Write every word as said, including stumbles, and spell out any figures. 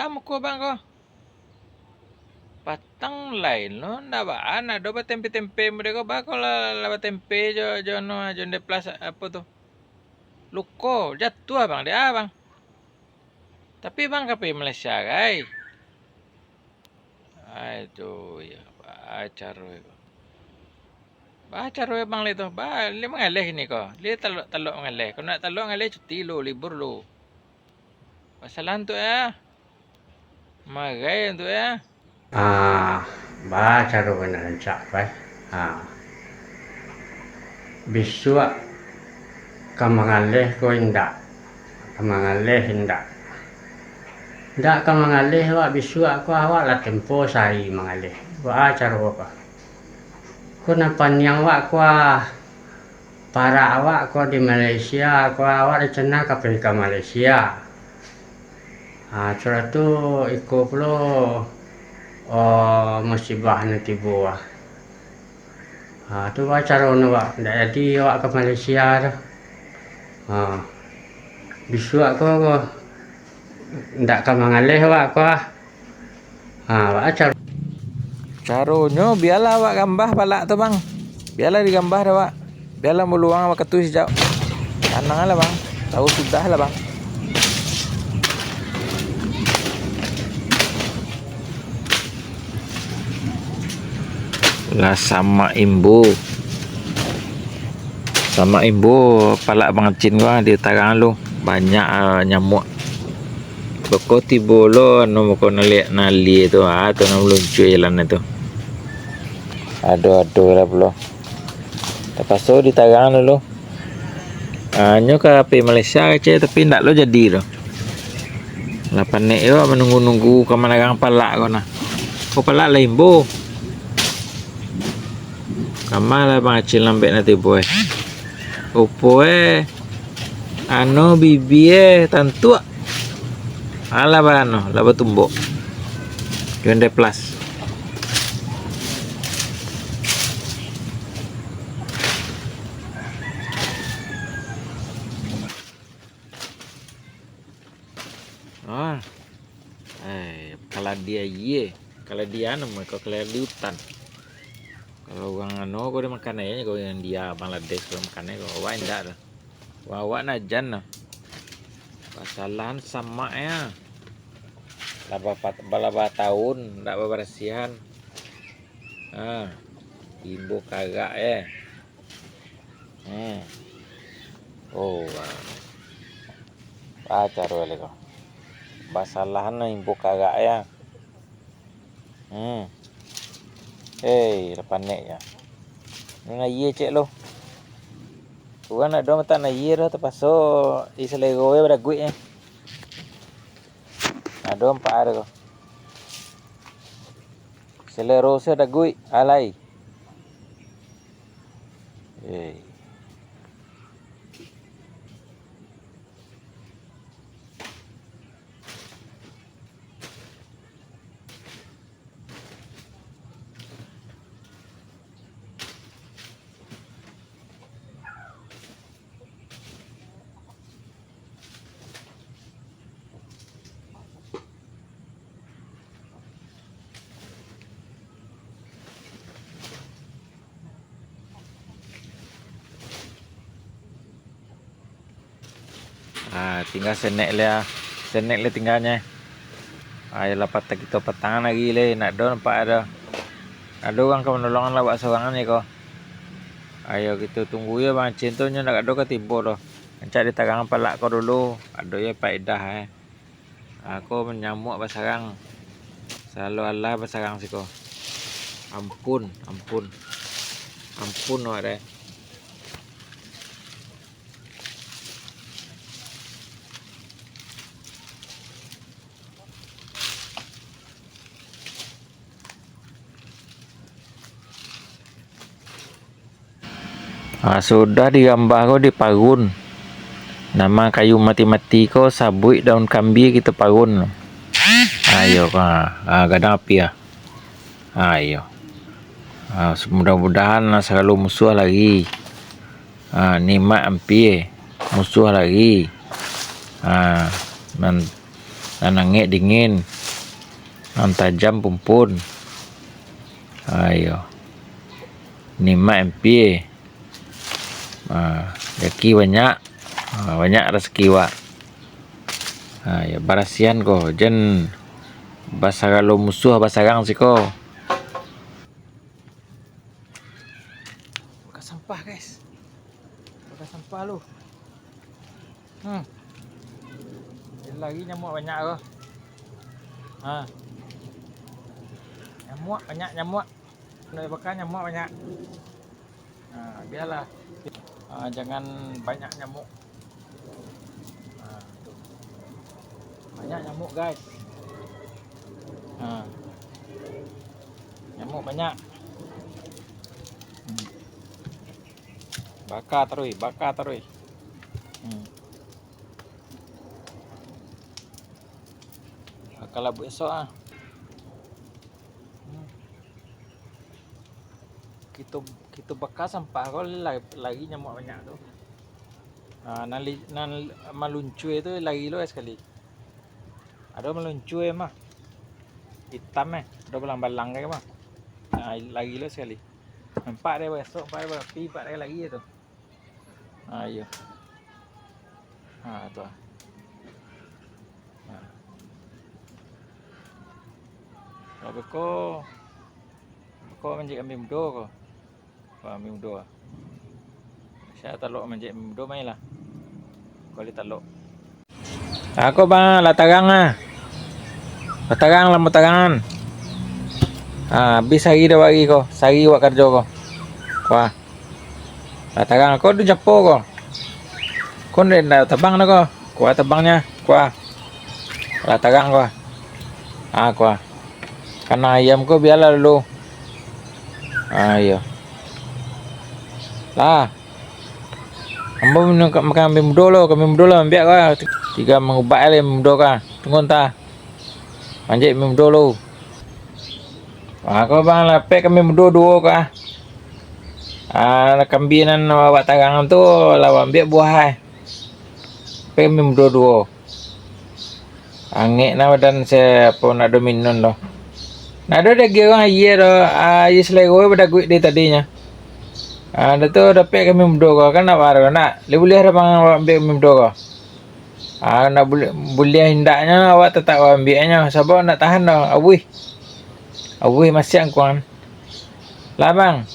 Ah, muko bang ko. Patang lain lo, ndak baa, ndak ado batempe-tempe mode ko, baa ko lah, lah batempe jo, jo anu, jo Honda Plus, apo tu. Luko, jatuah bang, dek ah bang. Tapi bang ka pai Malaysia gai. Ai tu, ya, baa caro ko. Baa caro bang lai tu, baa, lai mangaleh kini ko. Lai talok-talok mangaleh. Kalau ndak talok mangaleh, cuti lo, libur lo. Masalah tu, ya. Magai tu, ya. Ah, baa caro bana rancak, pai. Ah. Bisuak ka mangaleh ko indak? Ka mangaleh indak? Indak ka mangaleh awak, bisuak ko awak lah tempo sahari mangaleh. Baa caro ko? Ko nan paniang awak ko ah. Parak awak ko di Malaysia, ko awak rencana ka pai ka Malaysia. Ha, sudah tu iko pulo, oh, musibah nan tibo ah. Ha, tu baa caro no, Wak. Ndak jadi awak ka Malaysia tu. Ha. Bisuak ko, ko ndak ka mangaleh awak ko ah. Ha, baa caro-, caronyo, bialah awak gambah palak tu, Bang. Bialah digambah dek awak. Bialah muluang wakatu sijak. Tanang lah, Bang. Tahu sudah lah, Bang. Lah samak imbo. Samak imbo palak pangacin ko ah, di tarang lo. Banyak, ah, nyamuak. Beko tibo lo, anu, beko naliak nalie tu, ah, tu nan maluncuik jalan tu. Aduh, aduh lah pulo. Tapaso ditarang dulu. Ah, nyo ka pai Malaysia kecek, tapi ndak lo jadi tu. Lah panek yo manunggu-nunggu ka manarang palak ko nah. Ko palak lah imbo. Kama lah Bang Acil lambek nanti, boy. Opo eh? Ano bibie tantuak. Alah barano, lah batumbok. Hyundai Plus. Ah. Eh, kaladi aie. Kaladi anu, ko kaladi utan. Kalau urang anu ko dia makan aie, ko yang dia Bangladesh ko makan aie, ko awak indak tu. Wah, awak najan nah. Pasalahan samak ya. Lah bapat-, balaba taun ndak babarasihan. Ha, imbo karak ya. Hmm. Oh, wah. Baa caro lai ko. Basalahan lah imbo karak ya. Hmm. Hei, lah panek ja. Nan aie cek lo. Urang nak doh matak nan aie doh, tapaso di salero yo badaguik eh. Ado ampak ado ko. Salero se daguik, alai. Hei. Ah, tingga senek le, ah. Senek le tingganyo. Ayolah, patang kito patangan lagi le, nak do nampak ado. Ado urang ka manolongan lah, awak sorangan je ko. Ayo kito tunggu yo Bang Acin tu, nyo nak ado ka tibo doh. Rancak ditarang palak ko dulu, ado yo paedah eh. Ako manyamuak basarang. Salo alah basarang siko. Ampun, ampun. Ampun awak deh. Ah, sudah digambah ko di pagun. Nama kayu mati-mati ko sabuik daun kambia kito pagun. Ayo, ah, ah, gadang api ah. Ayo. Ah, mudah-mudahan lah sagalo musuah lari. Ah, nikmat ampia, musuah lari. Ah, nan Nan angek dingin, nan tajam pumpun. Ayo. Nimak ampia. Ha, rajaki banyak. Ha, banyak rasaki wak. Ha, yo, barasiahan ko, jan basagalo musuah basarang siko. Buka sampah, guys. Buka sampah lu. Hmm. Lari nyamuak banyak ko. Ha. Nyamuak banyak, nyamuak. Nak bakar nyamuak banyak. Ha, bialah. Ha, jangan banyak nyamuk. Ha, tu. Banyak nyamuk, guys. Ha. Nyamuk banyak. Hmm. Baka taruih, baka taruih. Hmm. Baka labuik esok ah. Hmm. Kito, kito baka sampah ko la-, lari nyamuak banyak tu. Ah, nan li-, nan maluncua tu lari lo sakali. Ado maluncua mah. Itam eh, ado balang-balang ka mah. Ah, lari lo sakali. Nampak dek esok, nampak dek barapi, nampak dek lari tu. Ha, iyo. Ha, tu ah. Ha. Kalau beko, beko manjek kambing mudo ko. Wah, kambing mudo ah. Sia talok manjek kambing mudo, mailah. Kuali talok. Ako bang, lah tarang ah. Lah tarang, lah mau tarangan. Ha, abih sahari dah wak ari ko, sahari wak karajo ko. Wah. Lah tarang ko, tu japo ko. Ko ndak, ndak tabang dah ko. Kuah tabangnyo, kuah. Lah tarang ko. Ah, kuah. Kandang ayam ko bialah dulu. Ah, iyo. Lah. Ambo minum ka-, makan kambing mudo lo, kambing mudo lo, ambiak ko. Tigo mangubaik lai kambing mudo ko. Tunggu ntah. Manjek kambing mudo lo. Ah, ko bang, lah pek kambing mudo duo ko ah. Ah, kambing nan awak tarang tu lah ambiak buah ai. Pek kambing mudo duo. Angek nah badan se, apo nak do minun doh. Nak do dagiang urang aia doh, ah, aia salero badaguik dari tadinyo. Ah, dah tu dapek kambing mudo ko, kan nak baru nak. Lai buliah dah bang ambiak kambing mudo ko. Ah, nak buliah, buliah indaknyo awak tatap ambiaknyo, sabab nak tahan doh, auih. Auih masiak angkuang. Lah bang,